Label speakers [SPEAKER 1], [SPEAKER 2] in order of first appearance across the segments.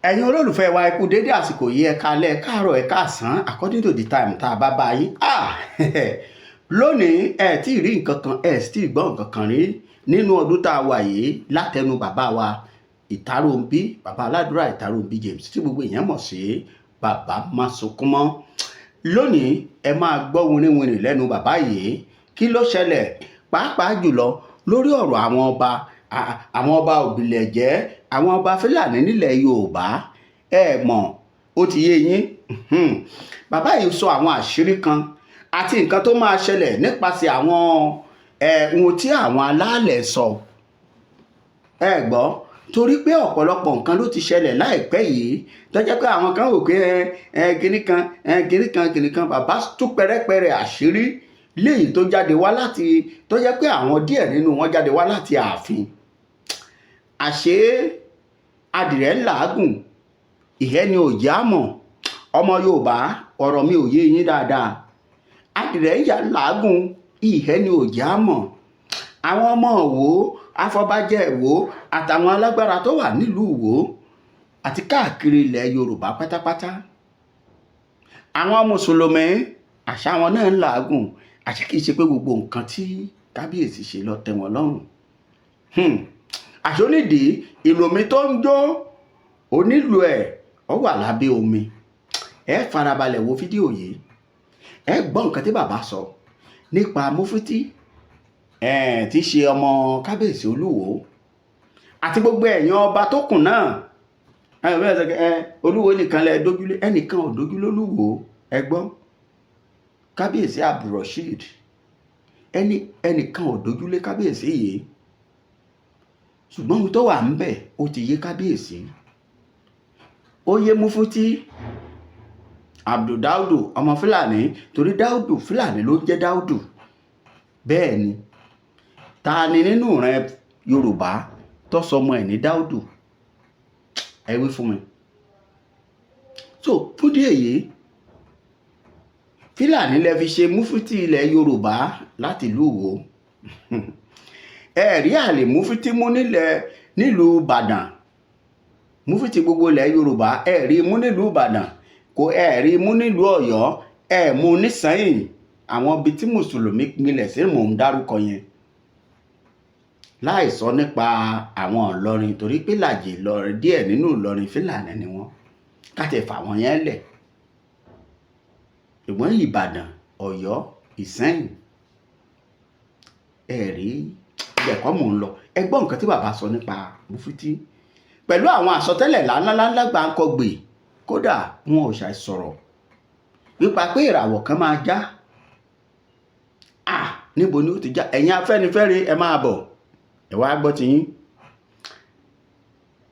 [SPEAKER 1] Ẹ̀yin olólùfẹ́ wa, ẹ kú dédé àsìkò yìí. Ẹ káalẹ́, ẹ káàárọ̀, ẹ káàsán, according to the time tá a bá bá yín. Ah, lónìí, ẹ tí ì rí nǹkan kan, ẹ sì tí ì gbọ́ nǹkan kan rí nínú ọdún tá a wà yìí látẹnu bàbá wa Ìtàròǹbí, bàbá aládùúrà Ìtàròǹbí James, tí gbogbo èèyàn mọ̀ sí Bàbá Másunkúnmọ́. Lónìí, ẹ máa gbọ́ wìnrìnwìnrìn lẹ́nu bàbá yìí. Kí ló ṣẹlẹ̀, pàápàá jùlọ lórí ọ̀rọ̀ àwọn ọba, àwọn ọba òbílẹ̀jẹ́, àwọn ọba Fúlàní nílẹ̀ Yorùbá? Ẹ mọ̀, ó ti yé yín. Bàbá yìí sọ àwọn àṣírí kan àti nǹkan tó máa ṣẹlẹ̀ nípasẹ̀ àwọn ohun tí àwọn alálẹ̀ sọ. Ẹ gbọ́, torí pé ọ̀pọ̀lọpọ̀ nǹkan ló ti ṣẹlẹ̀ láìpẹ́ yìí tó jẹ́ pé àwọn kan wò pé ẹ kinní kan, ẹ kinní kan, kinní kan. Bàbá tú pẹ́rẹ́pẹ́rẹ́ àṣírí léyìí tó jáde wá láti, tó jẹ́ pé àwọn díẹ̀ nínú wọn jáde wá láti ààfin. Àṣé adìrẹ ń làágùn, ìhẹ́ ni ò já mọ̀. Ọmọ Yorùbá, ọ̀rọ̀ mi ò yé yín dáadáa. Adìrẹ ń làágùn, ìhẹ́ ni ò já mọ̀. Àwọn ọmọ Ìwó, afọbajẹ Ìwó àtàwọn alágbára tó wà nílùú Ìwó àti káàkiri ilẹ̀ Yorùbá pátápátá, àwọn mùsùlùmí, àṣà wọn náà ń làágùn. Àṣé kìí ṣe pé gbogbo nǹkan tí kábíyèsí ṣe ló tẹ́ wọn lọ́rùn. Àṣé onídìí ìlú mi tó ń jó, onílù ẹ̀ ọ wà lábẹ́ omi. Ẹ farabalẹ̀ wo fídíò yìí, ẹ gbọ́ nǹkan tí bàbá sọ nípa mufti tí í ṣe ọmọ kábíyèsí Olúwo àti gbogbo ẹ̀yin ọba tó kù náà. Olúwo nìkan lẹ dójúlé, ẹnìkan ò dójúlé Olúwo. Ẹ gbọ́, kábíyèsí Abdulrasheed, ẹnìkan ò dójúlé kábíyèsí yìí, ṣùgbọ́n ohun tó wà ń bẹ̀, ó ti yé kábíyèsí, ó yé mufti Abdul Daudu ọmọ Fúlàní, torí Daudu Fúlàní ló ń jẹ́ Daudu. Bẹ́ẹ̀ ni, ta ni nínú ìran Yorùbá tó sọmọ ẹ̀ ní Daudu? Ẹ wí fún mi. So fún díẹ̀ yìí, Fúlàní lẹ fi ṣe mufti ilẹ̀ Yorùbá láti ìlú Ìwó. Ẹ rí àlè mufti mú nílẹ̀ nílùú Ìbàdàn, mufti gbogbo ilẹ̀ Yorùbá, ẹ rí mú nílùú Ìbàdàn kò, ẹ rí mú nílùú Ọ̀yọ́, ẹ mú nísànyìn, àwọn ibi tí mùsùlùmí gbilẹ̀ sí mò ń dárúkọ yẹn, láì sọ nípa àwọn Ìlọrin, torí pé làjì Ìlọrin, díẹ̀ nínú Ìlọrin, Fúlàní ni wọ́n, káti fà wọ́n yẹn lẹ̀. Ṣùgbọ́n Ìbàdàn, Ọ̀yọ́, Ìsẹ́yìn, ẹ rí ibẹ̀ kọ́ mò ń lọ. Ẹ gbọ́ nǹkan tí bàbá sọ nípa mufti pẹ̀lú àwọn àsọtẹ́lẹ̀ ńláńláńlá gbáǹkọ́gbè. Kódà wọn ò ṣàì sọ̀rọ̀ nípa pé ìràwọ̀ kan máa já. Ah, níbo ni ó ti já? Ẹ̀yin Afẹ́nifẹ́re, ẹ máa bọ̀, ẹ wá gbọ́ tiyín.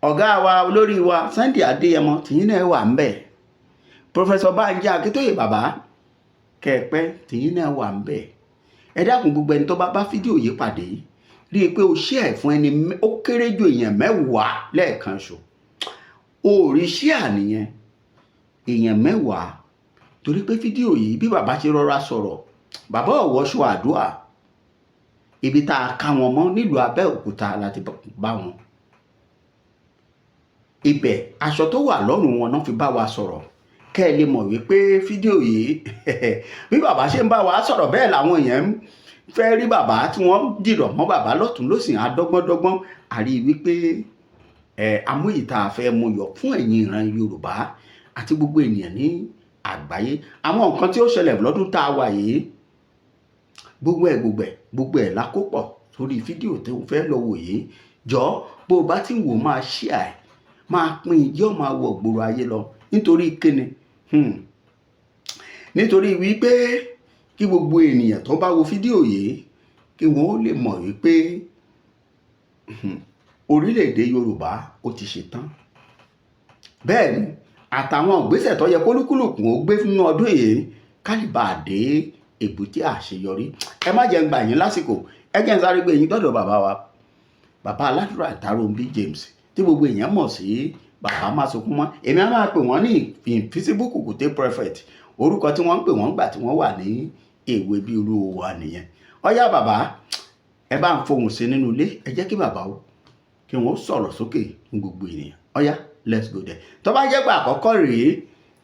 [SPEAKER 1] Ọ̀gá wa, olórí wa Sunday Adéyẹmọ, tìyín náà wà ń bẹ̀. Professor Bánjí Akíntóyè, bàbá kẹ́ẹ̀pẹ́, tìyín náà wà ń bẹ̀. Ẹ dákun, gbogbo ẹni tó bá bá fídíò yìí pàdé, rí i pé o share fún ẹni ó kéré ju èèyàn 10 lẹ́ẹ̀kan ṣo. O rí share nìyẹn, èèyàn 10, torí pé fídíò yìí, bí bàbá ṣe rọra sọ̀rọ̀, bàbá ò wọṣọ àdúrà. Ibi tá a ká wọn mọ́ nílùú Abẹ́òkúta láti bá wọn ibẹ̀, aṣọ tó wà lọ́rùn wọn náà fi bá wa sọ̀rọ̀. Kẹ́ ẹ lè mọ̀ wípé fídíò yìí, bí bàbá ṣe ń bá wa sọ̀rọ̀, bẹ́ẹ̀ làwọn èèyàn ń fẹ́ rí bàbá, tí wọ́n dìrọ̀ mọ́ bàbá lọ́tún lọ́sìn adọ́gbọ́ndọ́gbọ́n. Àrí wípé ẹ amóyè tá a fẹ́ mú yọ fún ẹ̀yin ìran Yorùbá àti gbogbo ènìyàn ní àgbáyé, àwọn nǹkan tí ó ṣẹlẹ̀ lọ́dún tá a wà yìí, gbogbo ẹ̀ gbogbo ẹ̀ gbogbo ẹ̀ la kó pọ̀ sórí fídíò tó fẹ́ lọ wò yìí. Jọ, bó o bá ti ń wò, máa share ẹ̀, máa pín in, yóò máa wọ gbòòrò ayé lọ. Nítorí kíni? Nítorí wípé kí gbogbo ènìyàn tó bá wo fídíò yìí, kí wọ́n ó lè mọ̀ wípé orílẹ̀-èdè Yorùbá ó ti ṣetán. Bẹ́ẹ̀ ni, àtàwọn ìgbésẹ̀ tó yẹ kólúkúlùkù ó gbé nínú ọdún yìí, ká lè bá a dé èbúté àṣeyọrí. Ẹ má jẹ́ ń gbà yín lásìkò, ẹ jẹ́ ń sáré gbé yín dọ́dọ̀ bàbá wa, bàbá aládùúrà Ìtàròǹbí James, tí gbogbo èèyàn mọ̀ sí Bàbá Másunkúnmọ́. Èmi á máa pè wọ́n ní Invisible Kùkùté Prophet. Orúkọ tí wọ́n ń pè wọ́n gbà tí wọ́n wà ní èwe bí irú wa nìyẹn. Ọ̀yá bàbá, ẹ bá ń fohùn sí nínú ilé. Ẹ jẹ́ kí bàbá o, kí wọ́n sọ̀rọ̀ sókè fún gbogbo ènìyàn. Ọ̀yá. Let's go there. Tó bá jẹ́ pé àkọ́kọ́ rèé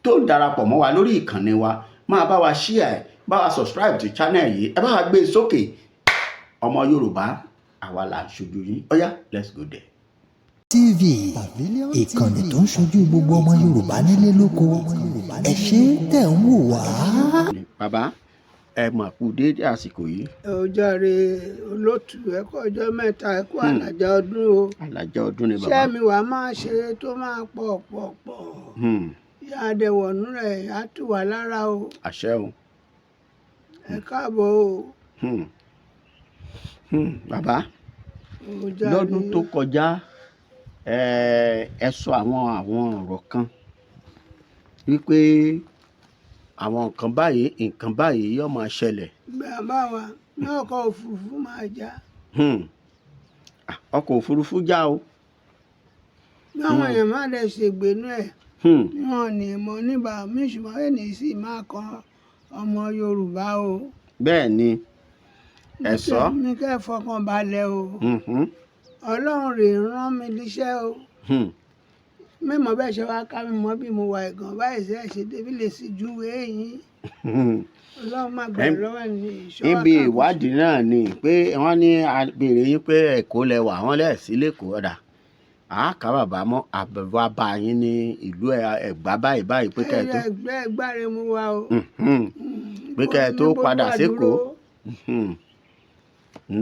[SPEAKER 1] tó ń darapọ̀ mọ́ wa lórí ìkànnì wa, máa bá wa share ẹ̀, bá wa subscribe to channel yìí, ẹ bá wa gbé e sókè. Ọmọ Yorùbá, àwa là ń ṣojú yín. Ó yá, let's go there.
[SPEAKER 2] TV, ìkànnì tó ń ṣojú gbogbo ọmọ Yorùbá nílé lóko. Ẹ ṣé tẹ̀ ń wò wá.
[SPEAKER 1] Bàbá, ẹ mà kú déédéé àsìkò yìí.
[SPEAKER 3] Ó jàre, olótù. Ẹ kú ọjọ́ mẹ́ta, ẹ kú àlàjá ọdún o.
[SPEAKER 1] Àlàjá ọdún ni, bàbá.
[SPEAKER 3] Ṣé mi wàá máa ṣe tó máa pọ̀ pọ̀ pọ̀? Yá adẹ̀wọ̀nú rẹ̀ á tù wá lára o.
[SPEAKER 1] Àṣẹ o.
[SPEAKER 3] Ẹ káàbọ̀ o.
[SPEAKER 1] Bàbá,
[SPEAKER 3] Ó jàre.
[SPEAKER 1] lọ́dún tó kọjá, ẹ sọ àwọn ọ̀rọ̀ kan wípé àwọn nǹkan báyìí, nǹkan báyìí yóò máa ṣẹlẹ̀.
[SPEAKER 3] Bẹ́ẹ̀ bá wa ní ọkọ̀ òfurufú máa já.
[SPEAKER 1] Ah, ọkọ̀ òfurufú já o.
[SPEAKER 3] Bí àwọn èèyàn má dẹ̀ ṣègbénú ẹ̀, wọn ní mọ̀ níbà mí, ṣùgbọ́n ènìyàn sì máa kan ọmọ Yorùbá o.
[SPEAKER 1] Bẹ́ẹ̀ ni, ẹ sọ.
[SPEAKER 3] Mi kẹ́ fọkàn balẹ̀ o. Ọlọ́run rè rán mi níṣẹ́ o. Mímọ̀ bẹ́ẹ̀ ṣe wá ká mi mọ́ bí mo wà ẹ̀gàn báyìí ṣe é ṣe débi lè sì júwe yín. Ọlọ́run má gbà lọ́wọ́ ní ìṣọ́.
[SPEAKER 1] Níbi ìwádìí náà ni pé wọ́n ní a béèrè yín pé Èkó lẹ wà, wọ́n lẹ̀ sí lẹ́kọ̀ọ́. Ọ̀dà àáká bàbá mọ́ àbẹ̀wò bá yín ní ìlú Ẹ̀gbá báyìí báyìí pé kẹ́ ẹ tó
[SPEAKER 3] ẹgbẹ́ ẹgbàre mu wa o.
[SPEAKER 1] Pé kẹ́ ẹ tó padà sékòó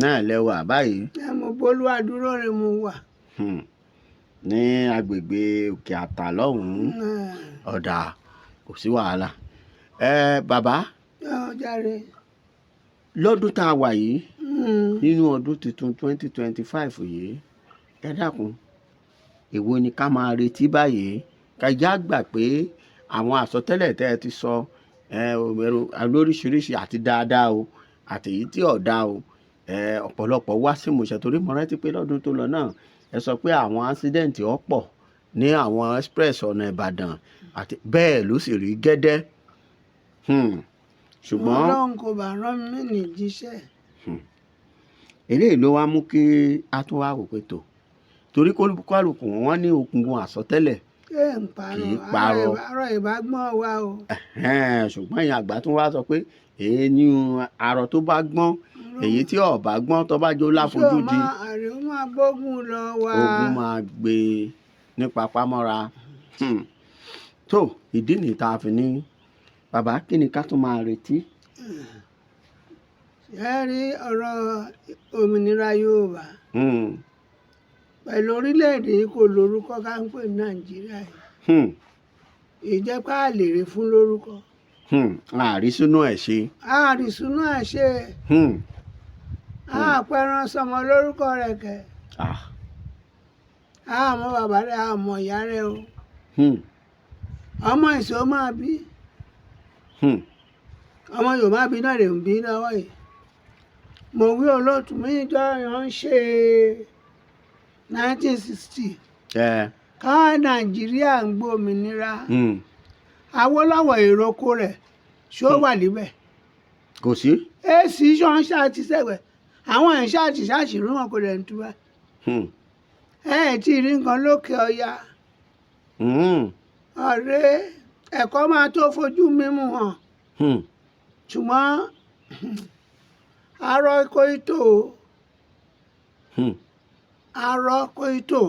[SPEAKER 1] náà lẹ wà báyìí.
[SPEAKER 3] Ẹ mo bólúwa dúró rè mu wà.
[SPEAKER 1] Ní agbègbè Òkè Àtà lọ́hùn-ún. Ọ̀dà, kò sí wàhálà. Ẹ bàbá,
[SPEAKER 3] Ó jàre.
[SPEAKER 1] lọ́dún tá a wà yìí, nínú ọdún tuntun 2025 yìí, ẹ dákun, èwo ni ká máa retí báyìí? Kájá gbà pé àwọn àsọtẹ́lẹ̀ tẹ́ ẹ ti sọ ẹ òmẹrù lóríṣiríṣi, àti dáadáa o, àti èyí tí ò dáa o, ẹ ọ̀pọ̀lọpọ̀ wá sí ìmúṣẹ, torí mo rántí pé lọ́dún tó lọ náà, ẹ sọ pé àwọn accident ọ̀pọ̀ ní àwọn express ọ̀nà Ìbàdàn, àti bẹ́ẹ̀ ló sì rí gẹ́dẹ́. Ṣùgbọ́n
[SPEAKER 3] Ọlọ́run kò bá rán mi ní jíṣẹ́.
[SPEAKER 1] Eléyìí ló wá mú kí a tún wá wò pé tó, torí kálukú wọn ní okùn àsọtẹ́lẹ̀
[SPEAKER 3] Ṣé ń parọ́?
[SPEAKER 1] Kì í parọ́.
[SPEAKER 3] Àárọ̀ ìbágbọ́n wa o.
[SPEAKER 1] Ẹ̀hẹ́n, ṣùgbọ́n ìyẹn àgbà tún wá sọ pé èyí ní arọ tó bá gbọ́n, èyí tí ò bá gbọ́n, tó bá jó láfojúdi,
[SPEAKER 3] Àrè ó máa gbógun lọ wa.
[SPEAKER 1] Ogun máa gbé ní papámọ́ra. Tó ìdí nìyí tá a fi ní, bàbá, kí ni ká tún máa retí?
[SPEAKER 3] Ẹ rí ọ̀rọ̀ òmìnira Yorùbá pẹ̀lú orílẹ̀-èdè yìí kò lórúkọ ká ń pè ní Nàìjíríà yìí. Ìjẹ́pá àlèrè fún lórúkọ.
[SPEAKER 1] Àrísúnú ẹ̀ ṣe.
[SPEAKER 3] Àrísúnú ẹ̀ ṣe. Àpẹran sọmọ lórúkọ rẹ̀ kẹ̀. Àmọ́ bàbá rẹ̀, àmọ́ ìyá rẹ̀ o. Ọmọ ìṣó máa bí. Ọmọ Yorùbá bí náà rè ń bí lọ́wọ́ yìí. Mo wí, olóòtú mi, jọ yàn ń ṣe 1960 ká Nàìjíríà ń gbòmìnira. Awólọ́wọ̀ ìrókò rẹ̀ ṣó wà níbẹ̀?
[SPEAKER 1] Kò sí.
[SPEAKER 3] Èsì ṣọ́n ṣáàtì sẹ́gbẹ̀ àwọn ẹ̀ ṣáàtì ṣáàṣì rí wọn kò rẹ̀ ń túbà. Ẹ ẹ̀ tí ì rí nǹkan lókè ọya. Ọ̀rẹ́ ẹ̀kọ́ máa tó fojú mímú hàn. Ṣùgbọ́n arọ kóító, arọ kóító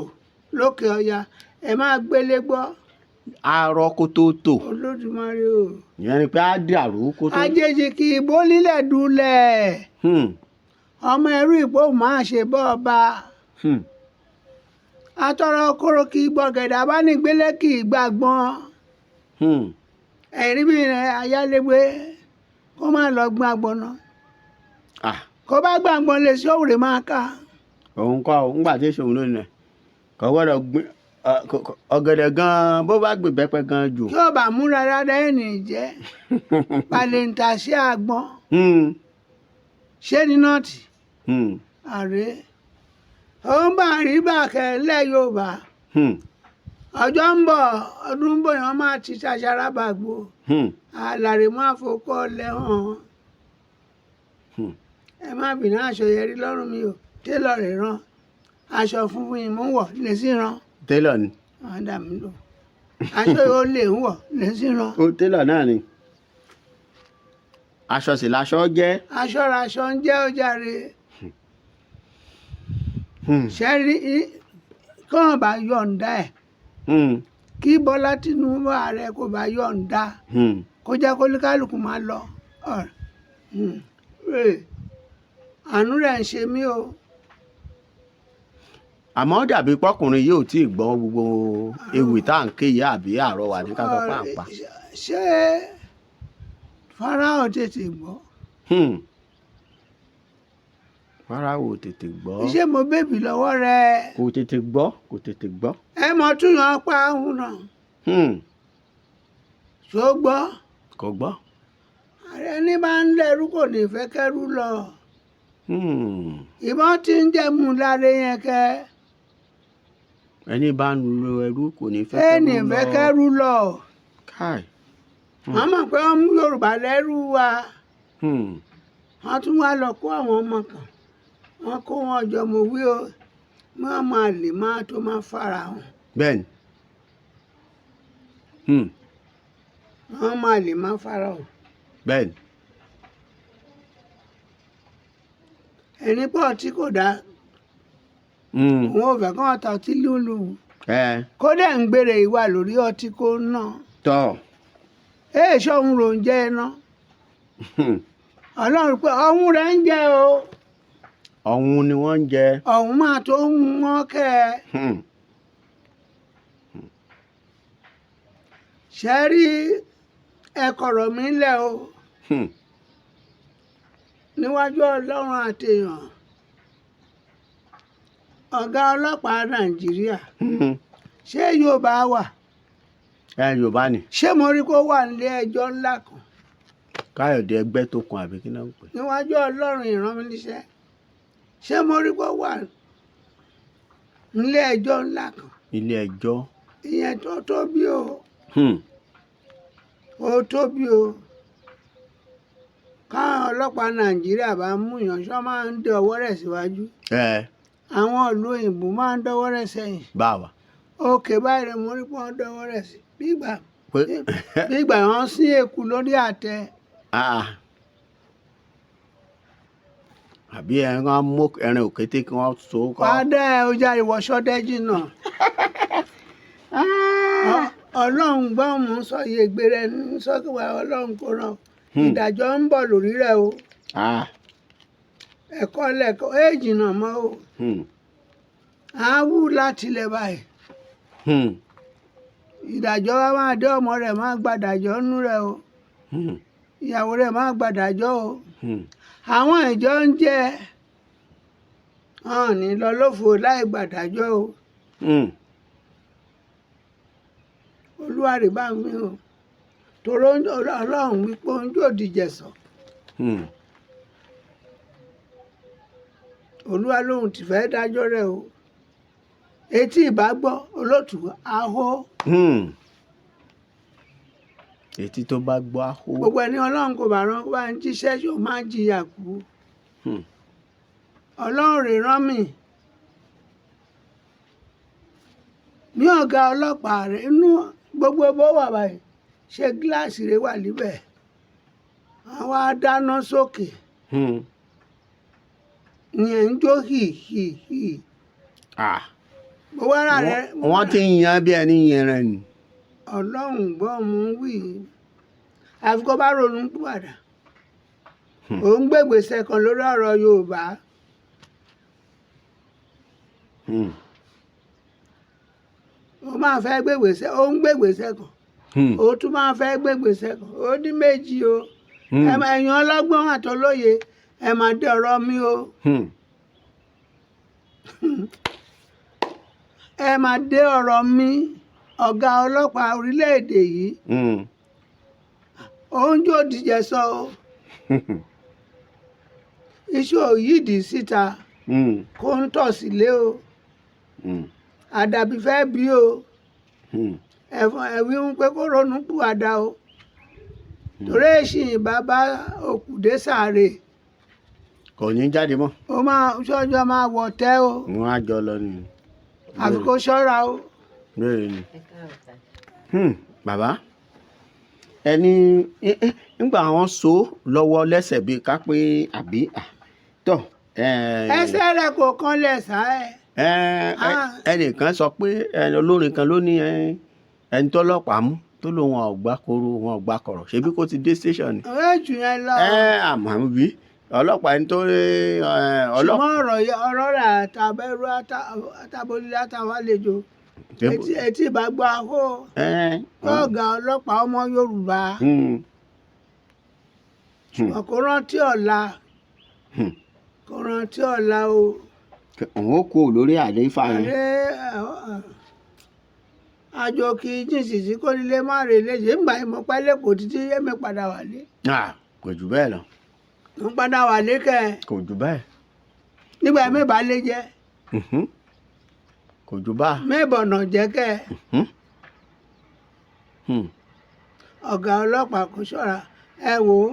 [SPEAKER 3] lókè ọya, ẹ máa gbélé gbọ́.
[SPEAKER 1] Arọ kó tó tò.
[SPEAKER 3] Olódùmarè o.
[SPEAKER 1] Ìyẹn ni pé á dàrú kó tó.
[SPEAKER 3] Àjèjì kì í bólílẹ̀ dulẹ̀. Ọmọ ẹrú ìpò máa ṣe bọ́ ọba. Atọ́rọ kóró kì í gbọ̀gẹ̀dẹ̀, abánigbélé kì í gbàgbọ́n. Ẹ̀rí bí rẹ̀ ayálégbé kó má lọ gbọ́n àgbọ̀nà.
[SPEAKER 1] Ah.
[SPEAKER 3] Kó bá gbàgbọ́n lè sí òwúrẹ̀ máa ká.
[SPEAKER 1] Òun kọ́ ò ńgbà tí èso òun lónìí rẹ̀ kò gbọ́dọ̀ gbin ọ̀gẹ̀dẹ̀ gan-an, bó bá gbìn bẹ́pẹ gan jù.
[SPEAKER 3] Kí ó bá múra dáadáa, ẹ̀nì jẹ́ pàlẹ́ǹtà sí àgbọn. Ṣé ní nọ́ọ̀tì? Àrè ó ń bá rí bàkẹ́ lẹ́ Yorùbá. Ọjọ́ ń bọ̀, ọdún ń bọ̀, yẹn máa ti ṣàṣàrà bàgbó. Àlàrè máa fòkọ́ lẹ́hàn. Ẹ má bínú, aṣọ yẹn rí lọ́rùn mi o, télọ̀ rẹ̀ rán aṣọ funfun yìí mú wọ̀ lè sí rán.
[SPEAKER 1] Télọ̀ ni.
[SPEAKER 3] Wọ́n dà mí lò. Aṣọ yóò lè ń wọ̀ lè sí rán.
[SPEAKER 1] Ó télọ̀ náà ni, aṣọ sì láṣọ jẹ́.
[SPEAKER 3] Aṣọ raṣọ ń jẹ́ ọjàre. Ṣẹ́rí kàn bá yọ̀ǹda ẹ̀, kí Bọ́lá Tinubu ààrẹ kò bá yọ̀ǹda, kó jẹ́ kó kálukú máa lọ. Àánú rẹ̀ ń ṣe mí o.
[SPEAKER 1] Àmọ́ ó dàbí pọ́kùnrin yìí ò tí ì gbọ́ gbogbo ewì tá à ń ké yìí, àbí àrọwà ní ká sọ pé à ń pa.
[SPEAKER 3] Ṣé Fáráò tètè gbọ́?
[SPEAKER 1] Fáráò tètè gbọ́.
[SPEAKER 3] Ṣé mo bèbí lọ́wọ́ rẹ̀?
[SPEAKER 1] Kò tètè gbọ́, kò tètè gbọ́.
[SPEAKER 3] Ẹ mọ túyàn pa ahùn náà. Ṣó gbọ́?
[SPEAKER 1] Kò gbọ́.
[SPEAKER 3] Ààrẹ ní bá ń lẹ́rú kò ní fẹ́ kẹ́rú lọ. Ìbọn tí ń jẹ́mu láre yẹn kẹ́.
[SPEAKER 1] Ẹni bá ń lo ẹrú kò ní fẹ́
[SPEAKER 3] Ẹni
[SPEAKER 1] kẹ́rú lọ.
[SPEAKER 3] fẹ́ kẹ́rú lọ.
[SPEAKER 1] Káì.
[SPEAKER 3] Wọ́n mọ̀ pé wọ́n mú Yorùbá lẹ́rú wa. Wọ́n tún wá lọ kó àwọn ọmọ kan. Wọ́n kó wọn jọ, mo wí o. Wọ́n máa lè máa tó máa fara hàn.
[SPEAKER 1] Bẹ́ẹ̀ni.
[SPEAKER 3] Wọ́n máa lè máa fara hàn.
[SPEAKER 1] Bẹ́ẹ̀ni.
[SPEAKER 3] Ẹni pọ̀ tí kò dáa. Òun ò fẹ́ kí wọ́n ta ọtí lúlù. Kódà ń gbére ìwà lórí ọtí kó ná.
[SPEAKER 1] Tọ́.
[SPEAKER 3] Èè ṣọ́hun ló ń jẹ́ iná. Ọlọ́run pé ọ̀hún rẹ̀ ń jẹ́ o.
[SPEAKER 1] Ọ̀hún ni wọ́n ń jẹ.
[SPEAKER 3] Ọ̀hún máa tó ń wọ́n kẹ́ ẹ. Ṣe rí ẹkọ̀rọ̀ mi lẹ̀ o. Níwájú Ọlọ́run àtèèyàn. Ọ̀gá ọlọ́pàá Nàìjíríà. Ṣé Yorùbá wà?
[SPEAKER 1] Ẹ Yorùbá ni.
[SPEAKER 3] Ṣé mo rí kó wà nílé ẹjọ́ ńlá kan?
[SPEAKER 1] Káyọ̀dé ẹgbẹ́ tó kun àbí kí náà ń pè.
[SPEAKER 3] Níwájú Ọlọ́run ìran mi níṣẹ́. Ṣé mo rí kó wà nílé ẹjọ́ ńlá kan?
[SPEAKER 1] Ilé ẹjọ́.
[SPEAKER 3] Ìyẹn tó tóbi o. Ó tóbi o. Káwọn ọlọ́pàá Nàìjíríà bá mú yàn, ṣọ́ máa ń dé ọwọ́ rẹ̀ síwájú. Àwọn ìlú òyìnbó máa ń dọwọ́ rẹ̀ sẹ́yìn.
[SPEAKER 1] Báwa.
[SPEAKER 3] Òkè báyìí ni mo rí pé wọ́n dọwọ́ rẹ̀ sí. Bí ìgbà wọn sí eku lórí àtẹ.
[SPEAKER 1] Àbí ẹran mú ẹran òkété kí wọ́n so kọ́.
[SPEAKER 3] Padà ẹ ó jáde wọ sọ́dẹ́jì náà. Ọlọ́run gbọ́ mú sọ yegbe rẹ ní sọ́kùwà Ọlọ́run kò ràn. Ìdájọ́ ń bọ̀ lórí rẹ o. Ẹ̀kọ́ lẹ̀kọ́ èjì náà mọ́ o. À ń wú láti ilẹ̀ báyìí. Ìdájọ́ wa máa dé, ọmọ rẹ̀ máa gbàdájọ́ nú rẹ̀ o. Ìyàwó rẹ̀ máa gbàdájọ́ o. Àwọn ìjọ ń jẹ hàn ní lọ lófo láì gbàdájọ́ o. Olúwa rè bá mi o. Tòró Ọlọ́run wípé òun yóò dìjẹ̀sọ̀. Olúwa lóhun ti fẹ́ dájọ́ rẹ̀ o. Etí ìbá gbọ́ olótùú ahó.
[SPEAKER 1] Etí tó bá gbọ́ ahó.
[SPEAKER 3] Gbogbo ẹni Ọlọ́run kò bá rán kó bá ń jíṣẹ́ yóò máa jìyà kú. Ọlọ́run rè rán mi. Ní ọ̀gá ọlọ́pàá rẹ̀ inú gbogbo bó wà báyìí ṣe gíláàsì rẹ̀ wà níbẹ̀. Àwọn adáná sókè. Ìyẹn ń jó hì hì hì. Gbogbo ara rẹ̀.
[SPEAKER 1] Wọ́n ti ń yan bí ẹni yẹn rẹ̀ ni.
[SPEAKER 3] Ọlọ́run gbọ́ mú wí. Àfi kó bá ronú pìwàdà. Òun gbégbèsè kan lórí ọ̀rọ̀ Yorùbá. Ó máa fẹ́ gbégbèsè, ó ń gbégbèsè kan. Ó tún máa fẹ́ gbégbèsè kan. Ó dín méjì o. Ẹ̀yin ọlọ́gbọ́n àtọlóye ẹ máa dé ọ̀rọ̀ mi o. Ẹ máa dé ọ̀rọ̀ mi, ọ̀gá ọlọ́pàá orílẹ̀-èdè yìí. Òun jó dìjẹ́ sọ o. Iṣu òyìdì síta kó ń tọ̀ sílé o. Àdàbí fẹ́ bí o. Ẹ̀fọn ẹ̀wí ń pé kó ronú pìwàdà o. Torí èsì bàbá òkùdé sàárè.
[SPEAKER 1] Kò ní jáde mọ́.
[SPEAKER 3] Ó máa ṣọ́jọ́ máa wọ̀ tẹ́ o.
[SPEAKER 1] Wọ́n á jọ lọ ni.
[SPEAKER 3] Àfi kó ṣọ́ra o.
[SPEAKER 1] Bẹ́ẹ̀ ni. Bàbá, ẹni nígbà wọn so lọ́wọ́ lẹ́sẹ̀ bíi ká pé àbí tọ.
[SPEAKER 3] Ẹsẹ̀ rẹ̀ kò kanlẹ̀ sá ẹ̀.
[SPEAKER 1] Ẹnìkan sọ pé olórin kan ló ní ẹni tọ́lọ́pàá mú tó lóun ọ̀gbà koro, wọn ọ̀gbà kọ̀rọ̀, ṣebí kó ti dé station ni.
[SPEAKER 3] Ọ̀rẹ́ jù yẹn lọ.
[SPEAKER 1] Àmọ́ wí ọlọ́pàá ẹni tó ọlọ́pàá.
[SPEAKER 3] Ṣùgbọ́n ọ̀rọ̀ ọ̀rọ̀ rẹ̀ àtàbẹ̀rù àtàbọ̀lì àtàwọn àlejò etí ìbá gbọ́ ahó ọ̀gá ọlọ́pàá ọmọ Yorùbá ṣùgbọ́n kò rántí ọ̀la, kò rántí ọ̀la o.
[SPEAKER 1] Òun ó kú lórí àlééfà yẹn.
[SPEAKER 3] Àjò kì í jìn sí sí kó nílé má rè léṣe ńgbà yìí, mo pẹ́ lẹ́kọ̀ọ́ títí yẹ́mi padà wálé.
[SPEAKER 1] Kò jù bẹ́ẹ̀ lọ.
[SPEAKER 3] Mo padà wálé kẹ́.
[SPEAKER 1] Kò jù bẹ́ẹ̀.
[SPEAKER 3] Nígbà mi bá lé jẹ́.
[SPEAKER 1] Kò jù bá.
[SPEAKER 3] Mẹ́bọ̀nà jẹ́ kẹ́. Ọ̀gá ọlọ́pàá kò ṣọ́ra, ẹ wò ó,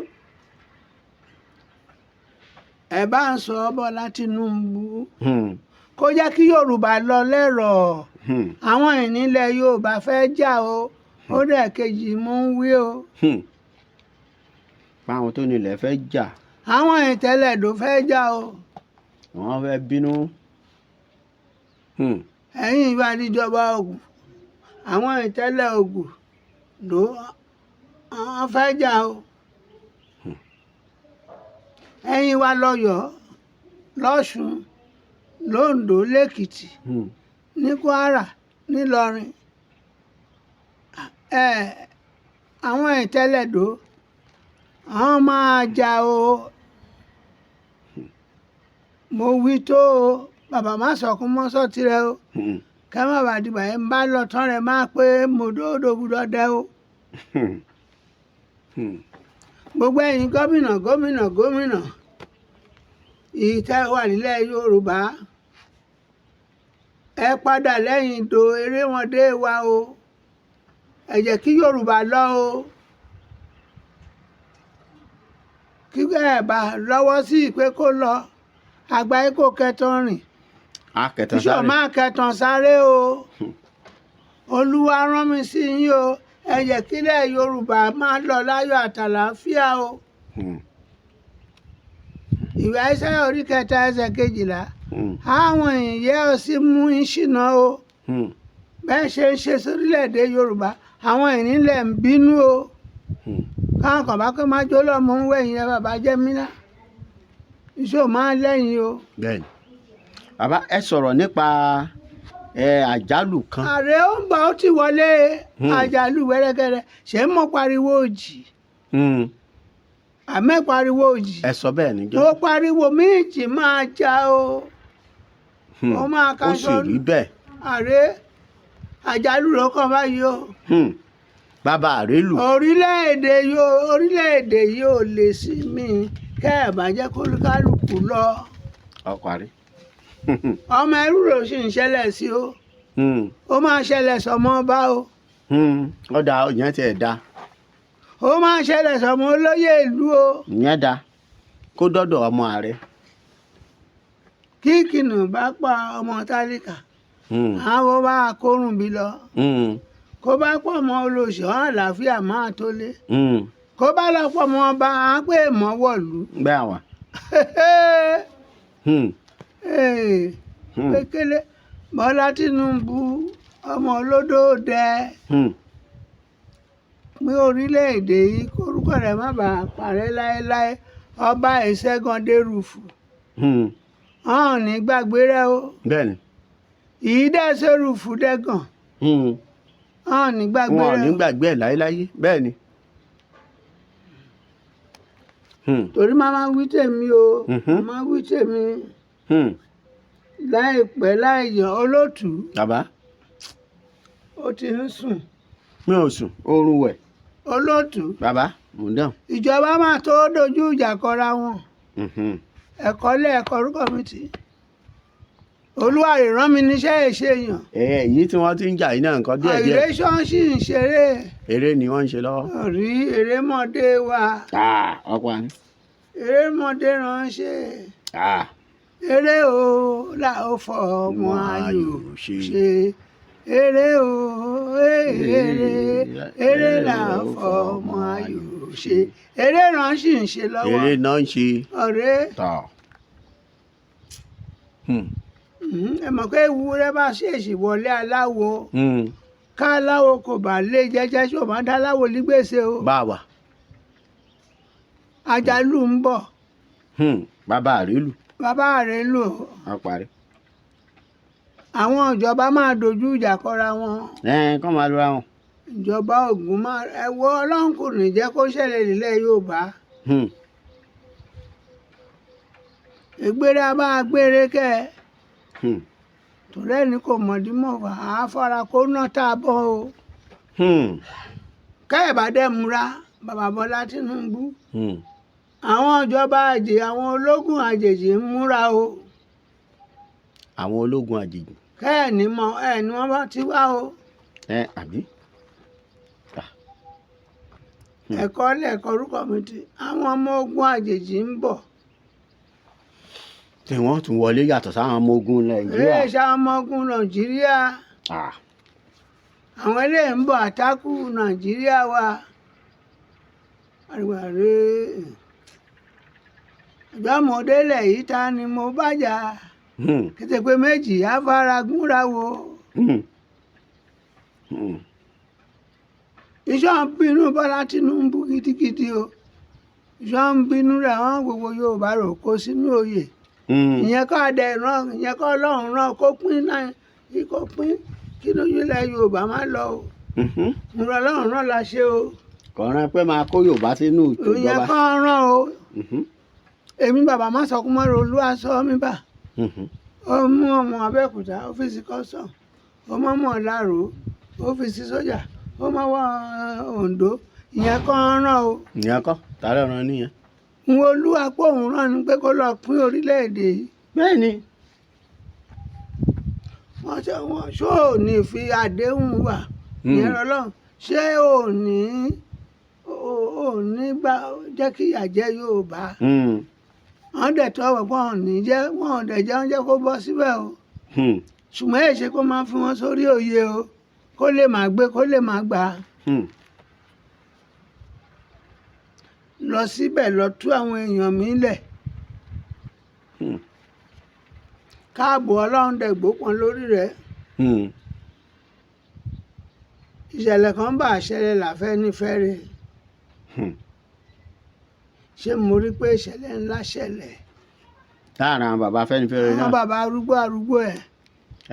[SPEAKER 3] ẹ bá ń sọ Bọ́lá Tinubu kó jẹ́ kí Yorùbá lọ lẹ́rọ̀. Àwọn ìnílẹ̀ Yorùbá fẹ́ jà o, ó dẹ̀ kejì mú ń wí o.
[SPEAKER 1] Fáwọn tó nílẹ̀ fẹ́ jà.
[SPEAKER 3] Àwọn ìtẹ́lẹ̀dó fẹ́ jà o.
[SPEAKER 1] Wọ́n fẹ́ bínú.
[SPEAKER 3] Ẹ̀yìn ìbánijọba Ògùn, àwọn ìtẹ́lẹ̀ Ògùn ló wọ́n fẹ́ jà o. Ẹ̀yin wa lọ́yọ̀ọ́, lọ́ṣùn, lóńdó, lẹ́kìtì, ní Kwara, nílọrin, àwọn ìtẹ́lẹ̀dó àwọn máa jà o. Mo wí tó o, bàbá má sọkún mọ́ sọ́tì rẹ o, ká má bàa dìgbà yẹn ń bá lọ tán rẹ máa pé mo dóòdò gbúdọ̀ dẹ o. Gbogbo ẹ̀yin gómìnà gómìnà gómìnà ìtẹ́ wà nílẹ̀ Yorùbá, ẹ padà lẹ́yìn do eré wọn dé wa o, ẹ jẹ́ kí Yorùbá lọ o, kí ẹ bá lọ́wọ́ sí ìpè kó lọ, àgbáyé kò kẹtàn rìn iṣẹ́ máa kẹtàn sáré o. Olúwa rán mi sí yín o, ẹ jẹ́ kílẹ̀ Yorùbá máa lọ láyọ̀ àtàlàáfíà o. Ìwé Aísáyà orí 3 ẹsẹ̀ 12, àwọn èèyàn ò sì mú ìṣìnà o. Bẹ́ẹ̀ ṣe ń ṣe sórílẹ̀-èdè Yorùbá, àwọn ìnílẹ̀ ń bínú o. Káwọn kan bá pẹ́ máa jó lọ́mọ ń wẹ̀yìn ẹ bàbá jẹ́ mílá iṣẹ́ ò máa lẹ́yìn o.
[SPEAKER 1] Bẹ́ẹ̀ni bàbá, ẹ sọ̀rọ̀ nípa àjálù kan.
[SPEAKER 3] Ààrẹ ó ń bọ̀, ó ti wọlé àjálù wẹ́rẹ́gẹ́rẹ́. Ṣé mo pariwo òjì? Àmẹ́ pariwo òjì.
[SPEAKER 1] Ẹ sọ bẹ́ẹ̀ níjọ́.
[SPEAKER 3] Mo pariwo méjì máa já o. Ó máa kaṣọ.
[SPEAKER 1] Ó sì rí bẹ́ẹ̀.
[SPEAKER 3] Ààrẹ àjálù ló kàn báyìí o.
[SPEAKER 1] Bàbá àrélù.
[SPEAKER 3] Orílẹ̀-èdè yóò lè sí mi kẹ́ ẹ̀ bá jẹ́ kólúkálùkù lọ.
[SPEAKER 1] Ọkọ̀ àrí.
[SPEAKER 3] Ọmọ ẹrú ló sì ń ṣẹlẹ̀ sí o. Ó máa ṣẹlẹ̀ sọmọ ọba o.
[SPEAKER 1] Ọ̀dà ìyẹn tiẹ̀ da.
[SPEAKER 3] Ó máa ṣẹlẹ̀ sọmọ olóyè ìlú o.
[SPEAKER 1] Ìyẹn da kó dọ́dọ̀ ọmọ ààrẹ.
[SPEAKER 3] Kí kìnìún bá pa ọmọ tálíkà, àwọn bá kórùn bí lọ. Kó bá pọ̀ mọ́ olóṣù àlàáfíà máa tó lé. Kó bá lọ pọ̀ mọ́ ọba, à ń pè mọ́ wọ̀lú.
[SPEAKER 1] Bẹ́ẹ̀ wà.
[SPEAKER 3] Pékélé Bọ́lá Tinubu ọmọ olódò dẹ pín orílẹ̀-èdè yìí kórúkọ rẹ̀ má bàa parẹ́ láéláé, ọba ìṣẹ́gun dérúfù ọ̀hún ní gbàgbé rẹ o.
[SPEAKER 1] Bẹ́ẹ̀ni.
[SPEAKER 3] Ìdẹ́sẹ̀rúfù dẹ́gàn ọ̀hún ní gbàgbé rẹ o.
[SPEAKER 1] Wọn ò ní gbàgbé ẹ̀ láéláé, bẹ́ẹ̀ni.
[SPEAKER 3] Torí máa wí tèmi o, máa wí tèmi láìpẹ́ láìyàn olótùú.
[SPEAKER 1] Bàbá.
[SPEAKER 3] Ó ti ń sùn.
[SPEAKER 1] Mi ò sùn, oorun wẹ̀.
[SPEAKER 3] Olótùú.
[SPEAKER 1] Bàbá, mò ń dàn.
[SPEAKER 3] Ìjọba máa tó dojú ìjà kọra wọn. Ẹ̀kọ́ lẹ́ẹ̀kọ́ orúkọ mi ti. Olúwa rẹ̀ rán mi níṣẹ́ ìṣèyàn.
[SPEAKER 1] Èyí tí wọ́n ti ń jà yìí náà nǹkan díẹ̀ díẹ̀.
[SPEAKER 3] Àìrèṣọ́nṣì ń ṣeré.
[SPEAKER 1] Eré ni wọ́n ń ṣe lọ́wọ́.
[SPEAKER 3] Rí erémọdé wa.
[SPEAKER 1] Ọ̀pọ̀ àná.
[SPEAKER 3] Erémọdé ránṣẹ́. Eré o la ó fọ ọmọ ayò ṣe. Eré o, eré, eré là ń fọmọ ayò ṣe. Eré ràn sì ń ṣe lọ́wọ́.
[SPEAKER 1] Eré náà ń ṣe.
[SPEAKER 3] Ọ̀rẹ́.
[SPEAKER 1] Tọ̀.
[SPEAKER 3] Ẹ mọ̀ pé ewúrẹ́ bá ṣèèṣì wọlé aláwo, ká aláwo kò bá lé jẹ́jẹ́, ṣé ò máa dá aláwo ní gbèsè o.
[SPEAKER 1] Bá wa.
[SPEAKER 3] Àjálù ń bọ̀.
[SPEAKER 1] Bàbá àrélù.
[SPEAKER 3] Bàbá rẹ̀ lò.
[SPEAKER 1] A parí.
[SPEAKER 3] Àwọn ìjọba máa dojú ìjà kọra wọn.
[SPEAKER 1] Ẹ kọ́ máa lura wọn.
[SPEAKER 3] Ìjọba Ògùn máa ẹ wo, Ọlọ́run kò ní jẹ́ kó ṣẹlẹ̀ nílẹ̀ Yorùbá. Ìgbére a máa gbére kẹ́ ẹ. Torí ẹni kò mọ̀dí mọ̀ wá á fara kó ná tá a bọ̀ o. Kẹ́ ẹ̀ bá dẹ́ múra, bàbá Bọ́lá Tinubu, àwọn ìjọba àjè, àwọn ológun àjèjì ń múra o.
[SPEAKER 1] Àwọn ológun àjèjì.
[SPEAKER 3] Kẹ́ ẹ̀ ní mọ ẹ̀ ní wọ́n bá ti wá o.
[SPEAKER 1] Ẹ àbí.
[SPEAKER 3] Ẹ̀kọ́ lẹ́ẹ̀kọ́ orúkọ mi ti àwọn ọmọ ogun àjèjì ń bọ̀.
[SPEAKER 1] Tí wọ́n tún wọlé yàtọ̀ sáwọn ọmọ ogun Nàìjíríà.
[SPEAKER 3] Eré ṣe àwọn ọmọ ogun Nàìjíríà. Àwọn eléyìí ń bọ̀ àtákù Nàìjíríà wa. Àríwáre ìgbàmọ̀délẹ̀ yìí, ta ni mo bá jà? Kété pé méjì afáragúnra wo. Iṣẹ́ ń bínú Bọ́lá Tinubu gidigidi o. Iṣẹ́ ń bínú rẹ̀, wọ́n gbogbo Yorùbá rò kó sínú oyè. Ìyẹn kọ́ adẹ ràn, ìyẹn kọ́ Ọlọ́run ràn kó pín náà, kí kó pín kí lójú ilẹ̀ Yorùbá má lọ o. Mo rọ Ọlọ́run ràn la ṣe o.
[SPEAKER 1] Kọ̀ọ̀ràn pé máa kó Yorùbá sínú
[SPEAKER 3] Ìyẹn
[SPEAKER 1] ìjọba.
[SPEAKER 3] kọ́ ràn o. Èmi bàbá má sọ kó mọ́ ro olúwa sọ mí bà. Ó mú ọmọ Abẹ́òkúta, ó fi sí custom, ó mọ́ ọmọ Ìlaró, ó fi sí sójà, ó mọ́ wọ Oǹdó. Ìyẹn kọ́ ràn o.
[SPEAKER 1] Ìyẹn kọ́ tààrà ọ̀ràn nìyẹn.
[SPEAKER 3] N olúwa pé òun rán ni pé kó lọ pín orílẹ̀-èdè yìí.
[SPEAKER 1] Bẹ́ẹ̀ ni.
[SPEAKER 3] Wọ́n ṣe wọ́n ṣó ò ní fi àdéhùn wà. Ìyẹn lọ́lọ́run ṣé ò ní ò ní gbà jẹ́ kí ìyà jẹ Yorùbá. Wọ́n dẹ̀ tọ́ wọ̀ pé wọ́n ò ní jẹ́, wọ́n ò dẹ̀ jẹ́ wọ́n jẹ́ kó bọ́ síbẹ̀ o. Ṣùgbọ́n èṣe kó máa fi wọn sórí òye o, kó lè máa gbé, kó lè máa gbà. Lọ síbẹ̀, lọ tú àwọn èèyàn mi lẹ̀. Káàbò Ọlọ́run dẹ̀ gbópọn lórí rẹ̀. Ìṣẹ̀lẹ̀ kan bá ṣẹlẹ̀ l'Afẹ́nifẹ́re. Ṣé mo rí pé ìṣẹ̀lẹ̀ ńlá ṣẹlẹ̀?
[SPEAKER 1] Láàárín àwọn bàbá Afẹ́nifẹ́re
[SPEAKER 3] Àwọn
[SPEAKER 1] náà.
[SPEAKER 3] bàbá arúgbó arúgbó ẹ̀.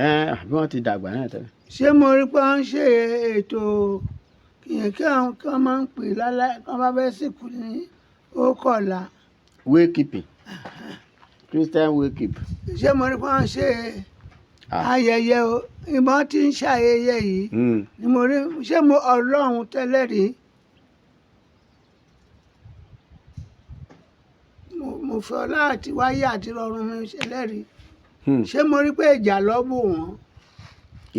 [SPEAKER 1] Ẹ àbí wọ́n ti dàgbà náà tẹ́lẹ̀.
[SPEAKER 3] Ṣé mo rí pé wọ́n ń ṣe ètò ìyẹn kí àwọn kí wọ́n máa ń pè lálẹ́ kí wọ́n bá fẹ́ sìnkú ní ókọ̀lá?
[SPEAKER 1] Wake keeping, Christian wake keep.
[SPEAKER 3] Ṣé mo rí pé wọ́n ń ṣe ayẹyẹ o? Ìbọn tí ń ṣàyẹyẹ yìí ni mo rí. Ṣé mo Ọlọ́run tẹ́lẹ̀ rí? Mo fẹ́ ọlá àti wáyé àti rọrùn mi ṣẹlẹ̀ rí. Ṣé mo rí pé ìjà lọ bò wọ́n?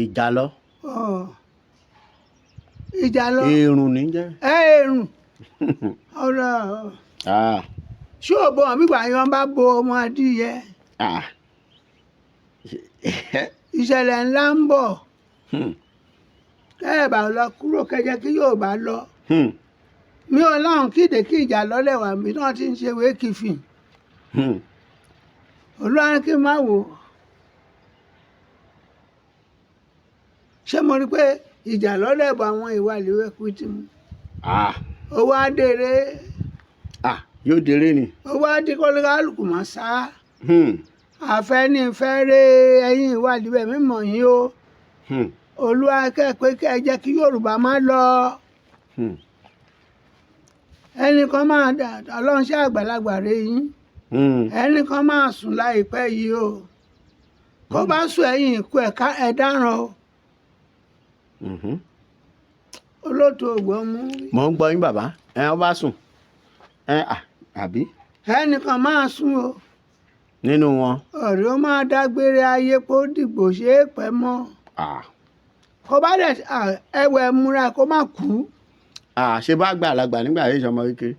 [SPEAKER 1] Ìjà lọ.
[SPEAKER 3] Ọ̀, ìjà lọ.
[SPEAKER 1] Èrùn ní jẹ́.
[SPEAKER 3] Ẹ èrùn ọ̀rọ̀. Ṣé ò bọ̀ wọ́n bí ìgbà yẹn bá bo ọmọ adìyẹ? Ìṣẹ̀lẹ̀ ńlá ń bọ̀. Kẹ́ ẹ̀ bá lọ kúrò kẹjẹ kí Yorùbá lọ. Mi ò láwọn kéde kí ìjà lọ́lẹ̀ wà mí náà ti ń ṣe wékìfìn. Olúwa ní kí n má wò ó. Ṣé mo rí pé ìjà lọ́lẹ̀ bọ̀ àwọn ìwà ìlúwẹ̀kú tí mu? Owó adèrè.
[SPEAKER 1] Yóò déré ni.
[SPEAKER 3] Owó adékọ́lé má sá. Afẹ́nifẹ́re, ẹ̀yin ìwà ìlúwẹ̀ mímọ̀ yín o. Olúwa kẹ́ pé kẹ́ ẹ jẹ́ kí Yorùbá má lọ. Ẹnìkan máa dà, Ọlọ́run ṣe àgbàlagbà rẹ yín. Ẹnìkan máa sùn láìpẹ́ yìí o. Kó bá sùn ẹ̀yìn ikú ẹ̀ ká ẹ̀ dáràn o. Olóòtú ògbọ́n mú.
[SPEAKER 1] Mò ń gbọ́ yín, bàbá. Ẹ ọ bá sùn ẹ àbí?
[SPEAKER 3] Ẹnìkan máa sùn o.
[SPEAKER 1] Nínú wọn.
[SPEAKER 3] Ọ̀rẹ́ ó máa dágbére ayé kó dìgbò ṣe é pẹ́ mọ́. Kó bá dẹ̀ ẹwẹ̀ múra kó má kú.
[SPEAKER 1] Ṣé bá gbà lágbà nígbà yìí ṣọmọ kékeré.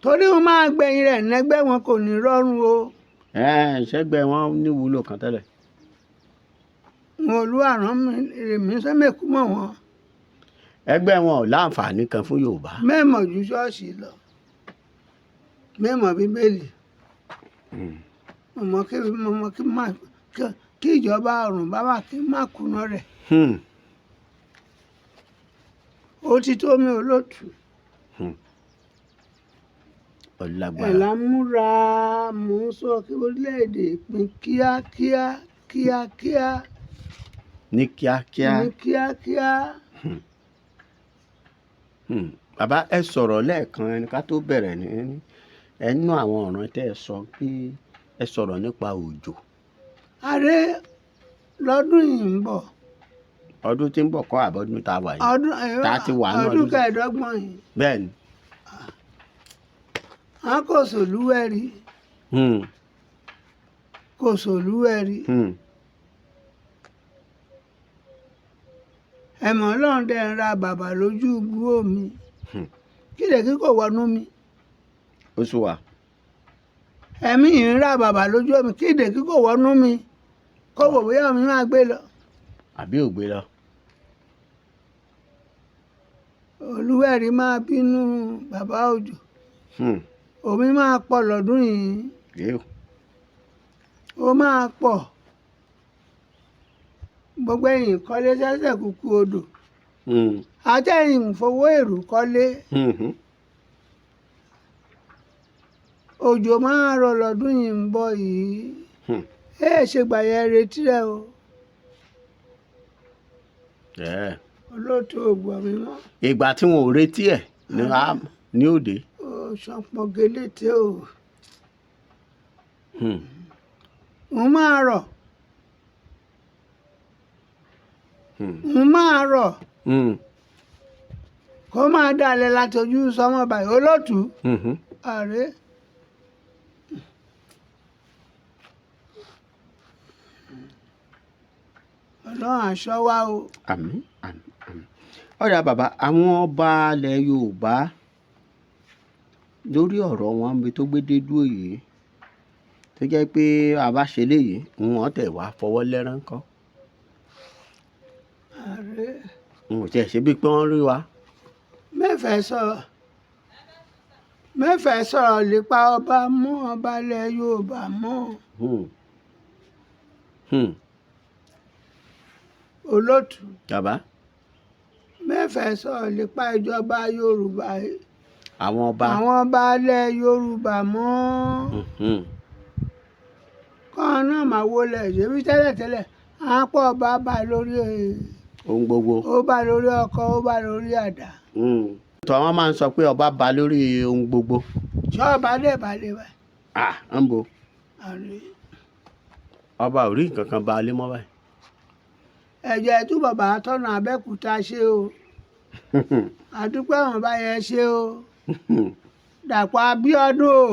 [SPEAKER 3] Torí wọn máa gbẹ̀yìn rẹ̀ nẹ́gbẹ́ wọn kò ní rọrùn o.
[SPEAKER 1] Ẹ ṣẹ́gbẹ́ wọn ní wúlò kan tẹ́lẹ̀.
[SPEAKER 3] Wọn Olúwa rán mi rèmí sẹ́mẹ̀kú mọ̀ wọ́n.
[SPEAKER 1] Ẹgbẹ́ wọn ò láǹfààní kan fún Yorùbá.
[SPEAKER 3] Mẹ́mọ̀ ju ṣọ́ọ̀ṣì lọ, mẹ́mọ̀ Bíbélì. Mo mọ̀ kí má kí ìjọba ọ̀run bá wà kí má kùnà rẹ̀. Ó ti tó mi, olóòtú.
[SPEAKER 1] Ó
[SPEAKER 3] Ẹ̀
[SPEAKER 1] lágbára.
[SPEAKER 3] Là ń múra, mò ń sọ kí orílẹ̀-èdè pín kíákíá kíákíá.
[SPEAKER 1] Ní kíákíá.
[SPEAKER 3] Ní kíákíá.
[SPEAKER 1] Bàbá, ẹ sọ̀rọ̀ lẹ́ẹ̀kan ẹni ká tó bẹ̀rẹ̀ ní ẹnu àwọn ọ̀ràn tẹ́ ẹ sọ pé ẹ sọ̀rọ̀ nípa òjò.
[SPEAKER 3] Ààrẹ, lọ́dún yìí ń bọ̀.
[SPEAKER 1] Ọdún tí ń bọ̀ kọ́ àbọ̀dún tá a wà yìí?
[SPEAKER 3] Ọdún
[SPEAKER 1] Tá a ti wà ní
[SPEAKER 3] ọdún
[SPEAKER 1] ọdún
[SPEAKER 3] 25 yìí.
[SPEAKER 1] Bẹ́ẹ̀ ni.
[SPEAKER 3] Wọn kò sòlúwẹ̀rí. Kò sòlúwẹ̀rí. Ẹ̀mọ́ Ọlọ́run dẹ̀ ń ra bàbà lójú ibú omi. Kí lè kí kò wọnú mi.
[SPEAKER 1] Ó sùn wà.
[SPEAKER 3] Ẹ̀mí yìí ń ra bàbà lójú omi, kí lè kí kò wọnú mi, kó wò bóyá omi máa gbé lọ.
[SPEAKER 1] Àbí ò gbé lọ.
[SPEAKER 3] Olúwẹ̀rí máa bínú bàbá òjò. Omi máa pọ̀ lọ́dún yìí.
[SPEAKER 1] Yéò.
[SPEAKER 3] Ó máa pọ̀. Gbogbo ẹ̀yìn kọ́lé sẹ́sẹ̀ kúkú odò. Àtẹ̀yìn fowó èrú kọ́lé. Òjò máa rọ̀ lọ́dún yìí ń bọ̀ yìí. Ẹ ṣe gbà yẹn, retí rẹ o. Olóòtú, ògbọ̀n mi mọ́.
[SPEAKER 1] Ìgbà tí wọn ò retí ẹ̀ ní ní òde.
[SPEAKER 3] Ó ṣọpọ̀ gélété o. Òun máa rọ̀. Òun máa rọ̀. Kó máa dalẹ̀ látọjú sọmọ báyìí, olóòtú. Ààrẹ. Ọlọ́run aṣọ́ wa o.
[SPEAKER 1] Àmín, àmín, àmín. Ọ̀rẹ́ bàbá, àwọn ọba ilẹ̀ Yorùbá, lórí ọ̀rọ̀ wọn bí tó gbé dé dúró yìí, tó jẹ́ pé a bá ṣe léyìí, wọ́n tẹ̀ wá fọwọ́ lẹ́rán kọ́.
[SPEAKER 3] Ààrẹ.
[SPEAKER 1] N ò tiẹ̀ ṣe bíi pé wọ́n rí wa.
[SPEAKER 3] Mẹ́fẹ̀ẹ́ sọ̀rọ̀ nípa ọba mọ́, ọba ilẹ̀ Yorùbá mọ́. Olóòtú.
[SPEAKER 1] Bàbá.
[SPEAKER 3] Mẹ́fẹ̀ẹ́ sọ̀rọ̀ nípa ìjọba Yorùbá.
[SPEAKER 1] Àwọn ọba.
[SPEAKER 3] Àwọn ọba ilẹ̀ Yorùbá mọ́. Kọ́ náà máa wọlé ṣebí tẹ́lẹ̀tẹ́lẹ̀ à ń pọ̀ ọba bá lórí
[SPEAKER 1] ohun gbogbo.
[SPEAKER 3] Ó bá lórí ọkọ, ó bá lórí àdá.
[SPEAKER 1] Tó àwọn máa ń sọ pé ọba ba lórí ohun gbogbo.
[SPEAKER 3] Ṣé ọba dẹ̀ bá lè báyìí?
[SPEAKER 1] Ah, ń bo.
[SPEAKER 3] Àrí.
[SPEAKER 1] Ọba ò rí nǹkan kan ba lé mọ́ báyìí.
[SPEAKER 3] Ẹ̀jẹ̀ tú bàbá tọ̀nà Abẹ́òkúta ṣe o. Àdúpẹ́ àwọn bá yẹn ṣe o. Dàpọ̀ Abíọ́dún o.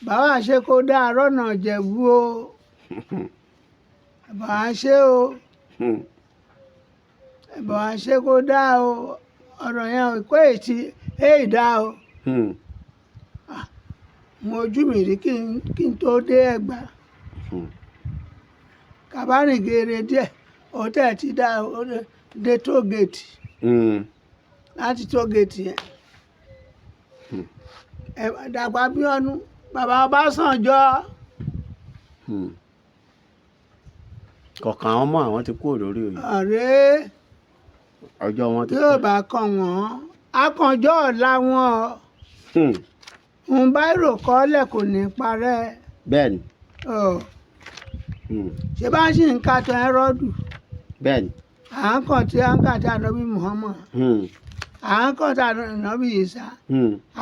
[SPEAKER 3] Bàbá ṣe kó dá rọ́nà Ìjẹ̀bú o. Bàbá ṣe o. Bàbá ṣe kó dá o. Ọ̀rọ̀ yẹn ò kó èsì èyí dá o. Mo ojú mi rí kí n tó dé Ẹ̀gbá. Kàbárìn geere díẹ̀, òtẹ́ ti dá o dé tóògèètì. Láti tóògèètì yẹn. Ẹ Dàpọ̀ Abíọ́dún, bàbá Ọbásanjọ́.
[SPEAKER 1] Kọ̀ọ̀kan àwọn ọmọ àwọn ti kúrò lórí oyè.
[SPEAKER 3] Ọ̀rẹ́.
[SPEAKER 1] Ọjọ́ wọn ti
[SPEAKER 3] Tí ò bá kàn wọ́n, akànjọ́ ọ̀la wọn. Ń bá èrò kọ́lẹ̀ kò ní parẹ́.
[SPEAKER 1] Bẹ́ẹ̀ni.
[SPEAKER 3] Ọ̀. Ṣé bá ṣì ń ka tán Hẹ́rọ́dù?
[SPEAKER 1] Bẹ́ẹ̀ni.
[SPEAKER 3] À ń kàn tí à ń kà tí ànábì Muhammad. À ń kàn tí ànábì Ìsá.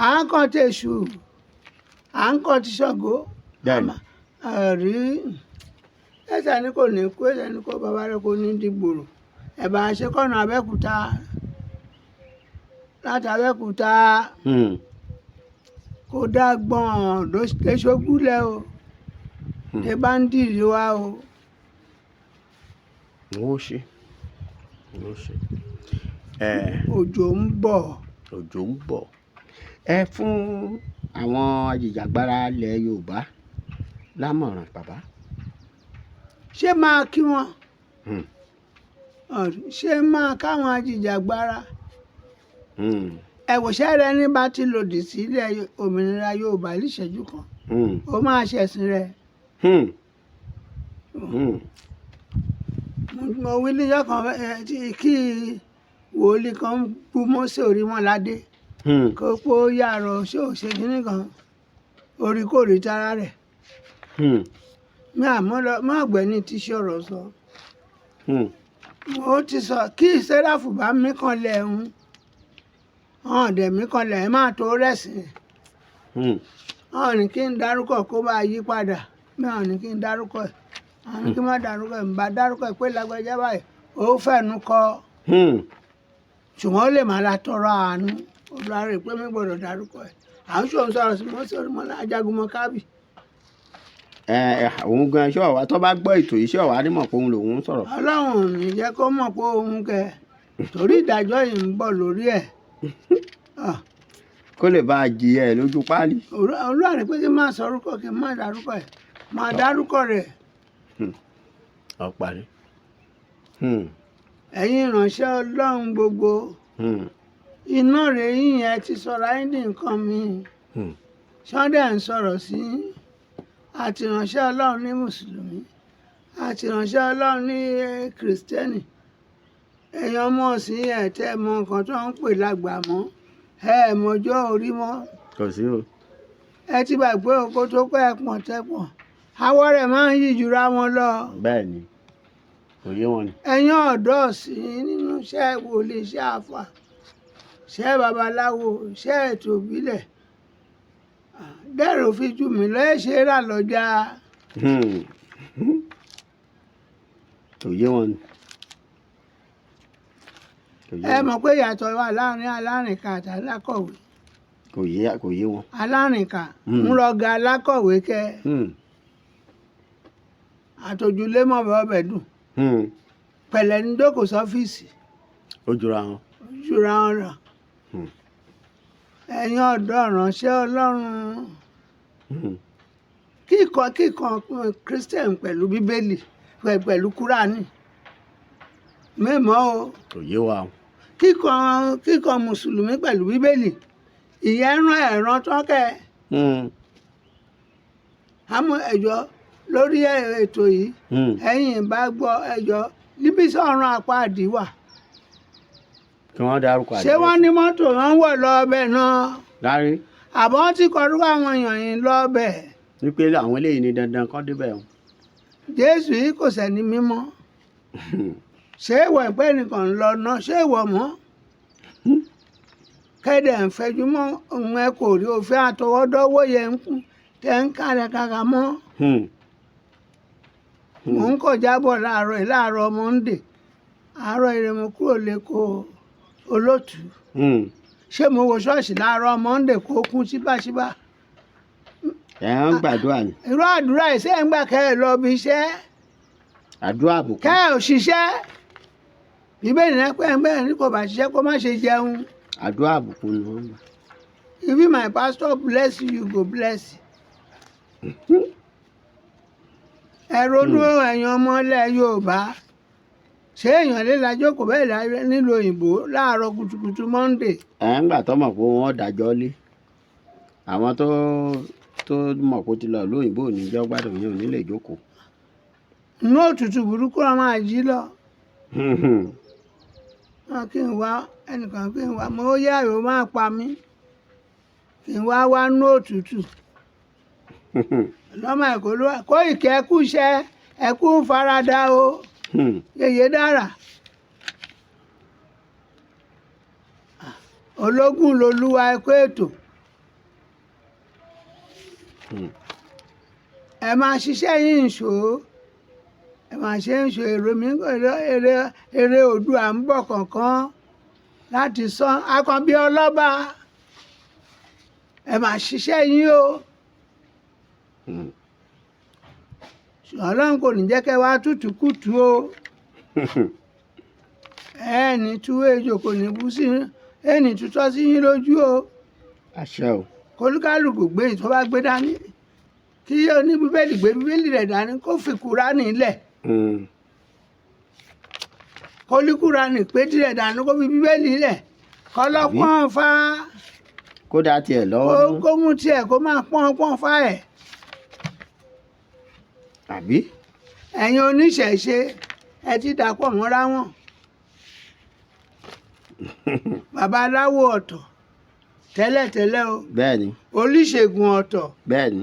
[SPEAKER 3] À ń kàn tí Èṣù. À ń kàn tí Ṣàngó.
[SPEAKER 1] Bẹ́ẹ̀ni.
[SPEAKER 3] Ẹ̀rí ẹsẹ̀ ni kò ní kú, ẹsẹ̀ ni kò bàbá rẹ̀ kò ní dìgbòrò. Ẹ̀bà ṣe kọ́nà Abẹ́òkúta láti Abẹ́òkúta. Kó dá gbọ̀n lóṣogúnlẹ̀ o. Ṣé bá ń dìrì wa o.
[SPEAKER 1] N ó ṣe, n ó ṣe.
[SPEAKER 3] Òjò ń bọ̀.
[SPEAKER 1] Òjò ń bọ̀. Ẹ fún àwọn ajìjàgbara ilẹ̀ Yorùbá lámọ̀ràn, bàbá.
[SPEAKER 3] Ṣé máa kí wọn? Ṣé máa káwọn ajìjàgbara ẹ̀wòṣẹ́ rẹ ní bá ti lòdì sílẹ̀ òmìnira Yorùbá níṣẹ́jú kan, ó máa ṣẹ̀sìn rẹ̀. Mo wí níjọ́ kan kí wòlíì kan bú Mósè Orímọládé kó pé ó yàrá ṣé ò ṣe kínní kan, orí kò rí tara rẹ̀. Mi àmọ́ lọ má ọ̀gbẹ́ni tí sọ̀rọ̀ sọ. Ó ti sọ kí Sẹ́ráfù bá mí kanlẹ̀ ń hàn dẹ̀ mí kanlẹ̀ ẹ̀ máa tó rẹ̀sìn. Hàn ní kí n dárúkọ kó bá yí padà, mi hàn ní kí n dárúkọ ẹ̀, hàn ní kí n má dárúkọ ẹ̀, n bá dárúkọ ẹ̀ pé lágbájá báyìí ó fẹ̀nu kọ, ṣùgbọ́n ó lè má la tọrọ àánú Olúwa rẹ̀ pé mi gbọ́dọ̀ dárúkọ ẹ̀. À ń ṣòun sọ̀rọ̀ sí Mósè Orímọlá Ajagunmọ̀ Kábì.
[SPEAKER 1] Ẹ ẹ, òun gan ṣé ọ̀wá tó bá gbọ́ ètò yìí, ṣé ọ̀wá ní mọ̀ pé òun lòun ń sọ̀rọ̀?
[SPEAKER 3] Ọlọ́run ò ní jẹ́ kó mọ̀ pé òun kẹ, torí ìdájọ́ yìí ń bọ̀ lórí ẹ̀.
[SPEAKER 1] Kó lè bá a jìyà ẹ̀ lójú páálí.
[SPEAKER 3] Olúwa rẹ̀ pé kí n má sọ orúkọ, kí n má dárúkọ ẹ̀, má dárúkọ rẹ̀.
[SPEAKER 1] Ọ̀parí.
[SPEAKER 3] Ẹ̀yin ìránṣẹ́ Ọlọ́run gbogbo, iná rẹ̀ yín ẹ ti sọ̀rọ̀ ayé ní nǹkan mi. Sunday ń sọ̀rọ̀ sí àti ìránṣẹ́ Ọlọ́run ní mùsùlùmí àti ìránṣẹ́ Ọlọ́run ní kìrìsìtẹ́nì. Ẹ̀yin ọmọ ọ̀sìn ẹ̀ tẹ́ mọ nǹkan tó ń pè lágbà mọ́, ẹ mọjọ́ orí mọ́.
[SPEAKER 1] Kò sí o.
[SPEAKER 3] Ẹ ti gbàgbé oko tó pẹ́ ẹ̀pọ̀n tẹ́pọ̀n, àwọ̀ rẹ̀ máa ń yí jura wọn lọ.
[SPEAKER 1] Bẹ́ẹ̀ ni, kò yé wọn ni.
[SPEAKER 3] Ẹ̀yin ọ̀dọ́ ọ̀sìn nínú iṣẹ́ wòlíì, iṣẹ́ àfà, iṣẹ́ babaláwo, iṣẹ́ ètò ìbílẹ̀, dẹ́rù fi jù mí lọ́ọ́ ṣe é rà lọ́jà.
[SPEAKER 1] Kò yé wọn ni. Kò yé
[SPEAKER 3] Ẹ
[SPEAKER 1] wọn.
[SPEAKER 3] mọ̀ pé ìyàtọ̀ wà láàrin alárìnká àti alákọ̀wé.
[SPEAKER 1] Kò yé wọn.
[SPEAKER 3] Alárìnká ń rọga alákọ̀wé kẹ àtòjúlé mọ̀ bọ́ ọbẹ̀ dùn. Pẹ̀lẹ́ ní jókòó sọ́fíìsì.
[SPEAKER 1] Ó jura wọn.
[SPEAKER 3] Jura wọn lọ. Ẹ̀yin ọ̀dọ́ ìránṣẹ́ Ọlọ́run, kíkọ kíkọ Christian pẹ̀lú Bíbélì pẹ̀lú Kúránì mímọ́ o.
[SPEAKER 1] Kò yé wa o.
[SPEAKER 3] Kíkọ kíkọ mùsùlùmí pẹ̀lú Bíbélì, ìyẹn rán ẹ̀ràn tọ́kẹ́. Àmọ́ ẹ̀jọ́ lórí ètò yìí, ẹ̀yin bá gbọ́ ẹjọ́ níbi sọ̀rọ̀ àpáàdì wà.
[SPEAKER 1] Kí wọ́n dárúkọ
[SPEAKER 3] Ṣé wọ́n ní mọ́tò wọn wọ̀ lọ ọbẹ̀ náà?
[SPEAKER 1] Lárí.
[SPEAKER 3] Àbọ̀ tí kọrú àwọn èèyàn yìí lọ ọbẹ̀.
[SPEAKER 1] Wípé àwọn eléyìí ni dandan kán débẹ̀ o.
[SPEAKER 3] Jésù yìí kò sẹ́ni mímọ́. Ṣé ìwọ ìpẹ́ nìkan ń lọ náà? Ṣé ìwọ mọ́ kẹ́dẹ̀ ń fẹjú mọ́ òun? Ẹ kò rí òfin àtọwọ́dọ́wọ́ yẹn ń kún tẹ́ ń kárẹ̀ kàkà mọ́. Mò ń kọjá bọ̀ láàárọ̀ yìí, láàárọ̀ Monday, àárọ̀ ire, mo kúrò lẹ́kọ̀ọ́ olótùú. Ṣé mo wo ṣọ́ọ̀ṣì láàárọ̀ Monday kó kún síbáṣíbá?
[SPEAKER 1] Ẹ̀ ń gbàdúrà ni.
[SPEAKER 3] Irú àdúrà ìṣe ń gbà kẹ́ ẹ lọ bí iṣẹ́.
[SPEAKER 1] Àdúrà àbùkù.
[SPEAKER 3] Kẹ́ ẹ ò ṣiṣẹ́, Bíbélì náà pé ẹgbẹ́ ní kò bá ṣiṣẹ́ kó má ṣe jẹun.
[SPEAKER 1] Àdúrà àbùkù ni wọ́n gbà.
[SPEAKER 3] If my pastor bless you, you go bless. Ẹ ronú, ẹ̀yin ọmọ ilẹ̀ Yorùbá. Ṣé èèyàn lè la jókòó bẹ́ẹ̀ nílùú òyìnbó láàárọ̀ kùtùkùtù Monday?
[SPEAKER 1] Ẹ̀ ń gbà tó mọ̀ pé wọ́n dájọ́ lé àwọn tó mọ̀ pé ó ti lọ ìlú òyìnbó, ò ní jọ́ gbádùn yẹn, ò ní lè jókòó.
[SPEAKER 3] Inú òtútù burúkú wọn máa jí lọ. Wọn kí n wá ẹnìkan, kí n wá mo yá ìwé máa pa mí, kí n wá wá nú òtútù lọ́mọ ẹ̀kọ́ ló wà kó ìkẹ́ ẹkú iṣẹ́ ẹkú farada o. Yèyé dára, ológun lolúwa, ẹkú ètò. Ẹ máa ṣiṣẹ́ yín ṣó, ẹ máa ṣe ń ṣe èrò mi, èrè èrè Oòduà ń bọ̀ kọ̀ọ̀kan láti sán akànbí ọlọ́ba. Ẹ máa ṣiṣẹ́ yín o. Ṣùgbọ́n Ọlọ́run kò ní jẹ́ kẹ́ wá tútù kùtù o. Ẹni tú ejò kò ní bú sí ẹni tútọ́ sí yín lójú o.
[SPEAKER 1] Àṣẹ o.
[SPEAKER 3] Kólúkálùkù gbé ìtọ́ bá gbé dání, kí oní Bíbélì gbé Bíbélì rẹ̀ dání, kó fi Kùránì lẹ̀. Kólíkúra ní pé tirẹ̀ dànù, kó fi Bíbélì lẹ̀, kọ́lọ́pọ́n fa.
[SPEAKER 1] Kódà tiẹ̀ lọ́wọ́ nú.
[SPEAKER 3] Kó mú tiẹ̀, kó máa pọ́n pọ́n fa ẹ̀.
[SPEAKER 1] Àbí.
[SPEAKER 3] Ẹ̀yin oníṣẹ̀ṣe, ẹ ti dàpọ̀ mọ́ra wọn. Babaláwo ọ̀tọ̀ tẹ́lẹ̀tẹ́lẹ̀ o.
[SPEAKER 1] Bẹ́ẹ̀ ni.
[SPEAKER 3] Oníṣègùn ọ̀tọ̀.
[SPEAKER 1] Bẹ́ẹ̀ ni.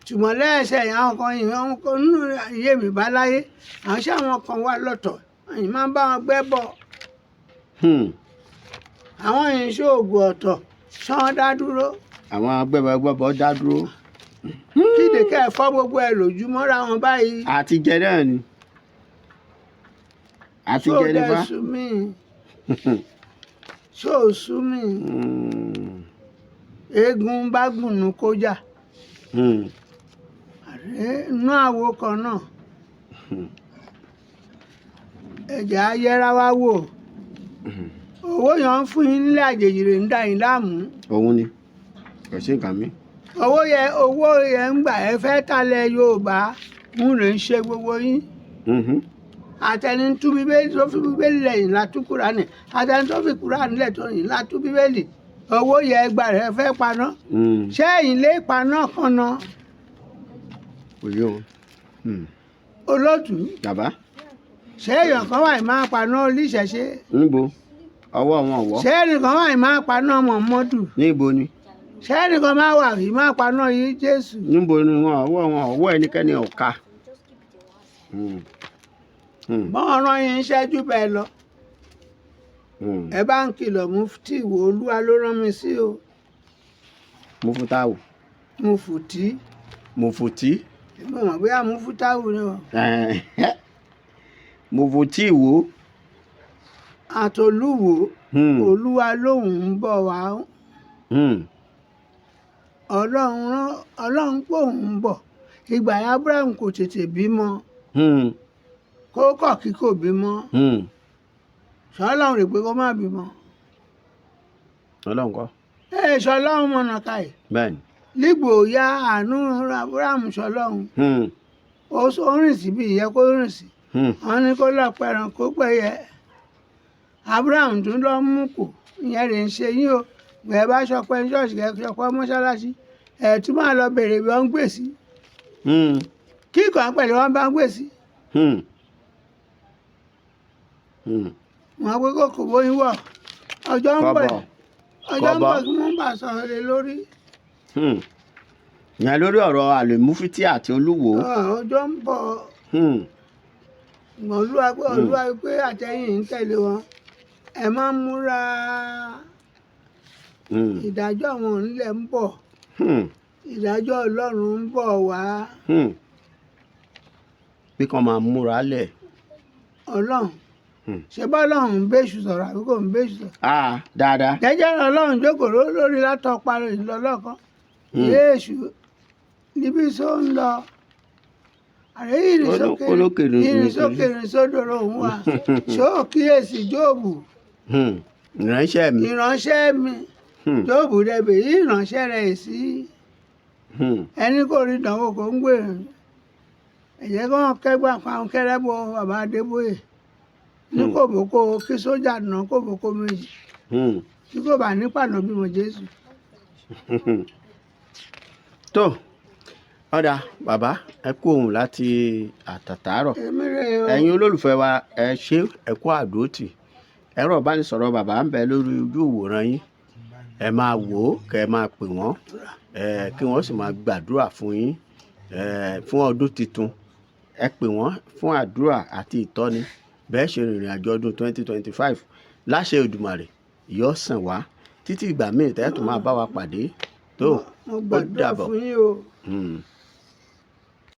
[SPEAKER 3] Ṣùgbọ́n lẹ́sẹ̀ yẹn, àwọn kan yìí, àwọn kan nínú iye mi bá láyé, àwọn ṣé àwọn kan wà lọ́tọ̀ yìí máa ń bá wọn gbẹ́ bọ̀. Àwọn yìí ń ṣoògùn ọ̀tọ̀, ṣán dá dúró.
[SPEAKER 1] Àwọn agbẹ́bọgbẹ́bọ dá dúró.
[SPEAKER 3] Kíde kẹ́ ẹ fọ́ gbogbo ẹ lójúmọ́ ra wọn báyìí.
[SPEAKER 1] Àti jẹ náà ni, àti
[SPEAKER 3] Ṣó
[SPEAKER 1] jẹ
[SPEAKER 3] dẹ̀
[SPEAKER 1] nípa.
[SPEAKER 3] sú mi, ṣó sú mi? Eégún bá gbùnú kójà. Àrẹ inú àwo kan náà, ẹ̀jẹ̀ ayẹ́ra wa wò. Owó yẹn ń fún yín nílé àjèjì rè ń dà yín láàmú.
[SPEAKER 1] Òun ni, kò sí nǹkan mi.
[SPEAKER 3] Owó yẹn ń gbà, ẹ fẹ́ talẹ̀ Yorùbá ń rè ń ṣe gbogbo yín. Àtẹni tú Bíbélì, tó fi Bíbélì lẹ́yìn látú Kúránì, àtẹni tó fi Kúránì lẹ̀ tó yìn látú Bíbélì. Owó yẹn gbà rẹ fẹ́ paná. Ṣé ẹ̀yin lè paná kan náà?
[SPEAKER 1] Kò yé o.
[SPEAKER 3] Olótùú.
[SPEAKER 1] Bàbá.
[SPEAKER 3] Ṣé èèyàn kan wà yìí máa paná oníṣẹ̀ṣe?
[SPEAKER 1] Níbo? Ọwọ́ wọn wọ́.
[SPEAKER 3] Ṣé ẹnìkan wà yìí máa paná Mọ̀mọ́dù?
[SPEAKER 1] Níbo ni?
[SPEAKER 3] Ṣé ẹnìkan máa wà yìí máa paná yìí Jésù?
[SPEAKER 1] Níbo ni wọn? Ọwọ́ wọn ọwọ́ ẹnikẹ́ni ò ká.
[SPEAKER 3] Bọ́n ọ̀ràn yìí ń ṣẹ́jú bẹ́ẹ̀ lọ. Ẹ bá ń kìlọ̀ mufti wo, Olúwa ló rán mi sí o.
[SPEAKER 1] Mufutawu.
[SPEAKER 3] Mufti.
[SPEAKER 1] Mufuti.
[SPEAKER 3] Mo mọ̀ bóyá mufutawu ni o.
[SPEAKER 1] Mufuti wo.
[SPEAKER 3] Àtolúwo. Olúwa lòun ń bọ̀ wá. Ọlọ́run rán, Ọlọ́run pé òun ń bọ̀. Ìgbà yẹn, Abraham kò tètè bímọ. Kó kọ̀ kí kò bímọ. Ṣọlọ́run rè pé kó má bímọ?
[SPEAKER 1] Ọlọ́run kọ́.
[SPEAKER 3] Ẹ ṣọlọ́run mọ̀nà káyì.
[SPEAKER 1] Bẹ́ẹ̀ni.
[SPEAKER 3] Lígbò ya àánú Abraham ṣọlọ́run. Ó rìn síbi ìyẹn kó rìn sí. Wọ́n ní kó lọ pẹran, kó pẹyẹ. Abraham tún lọ mú kù ìyẹn rè ń ṣe yín o. Gbẹ bá ṣọpẹ́ ní ṣọ́ọ̀ṣì, kẹ ṣọpẹ́ mọ́ṣáláṣí, ẹ tún máa lọ bèrè bí wọ́n ń gbè sí. Kíkọ́ pẹ̀lú wọn bá ń gbè sí. Wọn pé kò bóyin wọ̀, ọjọ́ ń bọ̀.
[SPEAKER 1] Kọ́bọ̀.
[SPEAKER 3] Ọjọ́ ń bọ̀
[SPEAKER 1] Kọ́bọ̀.
[SPEAKER 3] kí wọ́n bá sọ̀rọ̀ lé lórí.
[SPEAKER 1] Ìyẹn lórí ọ̀rọ̀ àlèmúfítì àti olúwo.
[SPEAKER 3] Ọjọ́ ń bọ̀. Olúwa pé, Olúwa pé àtẹ̀yìn ń tẹ̀lé wọn, ẹ má múra. Ìdájọ́ àwọn onílẹ̀ ń bọ̀. Ìdájọ́ Ọlọ́run ń bọ̀ wá.
[SPEAKER 1] Bí kan máa múra lẹ̀.
[SPEAKER 3] Ọlọ́run, ṣé bá Ọlọ́run ń bẹ́ṣù sọ̀rọ̀ àbí kò ń bẹ́ṣù sọ̀rọ̀?
[SPEAKER 1] Ah, dáadáa.
[SPEAKER 3] Jẹ́jẹ́ Ọlọ́run jókòó lórí látọ̀ parí ìlọlọ́kan. Yéèṣù níbi tó ń lọ àrẹ ìrìnsókè.
[SPEAKER 1] Olókè
[SPEAKER 3] Ìrìnsókè, ìrìnsódò òun wà. Ṣó kíyèsí Jóòbù?
[SPEAKER 1] Ìránṣẹ́ mi.
[SPEAKER 3] Ìránṣẹ́ mi. Jóòbù dẹ̀bẹ̀ yí ìránṣẹ́ rẹ̀ sí. Ẹni kò rí ìdánwò kò ń gbé ẹ̀jẹ̀ kí wọ́n kẹ́gbà pa kẹ́rẹ́bọ bàbá Adébóyè ní kòbókò, kí sójà nà kòbókò méjì. Tí kò bá nípànà bímọ Jésù.
[SPEAKER 1] Tó ọ̀dà bàbá, ẹ kú ohùn láti àtàtàárọ̀.
[SPEAKER 3] Èmi rè o.
[SPEAKER 1] Ẹ̀yin olólùfẹ́ wa, ẹ ṣé, ẹ kú àdótì. Ẹ̀rọ ìbánisọ̀rọ̀ bàbá ń bẹ lórí ojú ìwòran yín. Ẹ máa wò ó, kẹ́ ẹ máa pè wọ́n, ẹ kí wọ́n sì máa gbàdúrà fún yín, ẹ fún ọdún tuntun. Ẹ pè wọ́n fún àdúrà àti ìtọ́ni bẹ́ẹ̀ ṣe rìnrìn àjò ọdún 2025. Láṣẹ Èdùmàrè, yóò sàn wá títí ìgbà míì tẹ́ tó máa bá wa pàdé tó.
[SPEAKER 3] Mo
[SPEAKER 1] Ó
[SPEAKER 3] gbàdúrà
[SPEAKER 1] dàbọ̀.
[SPEAKER 3] fún yín o.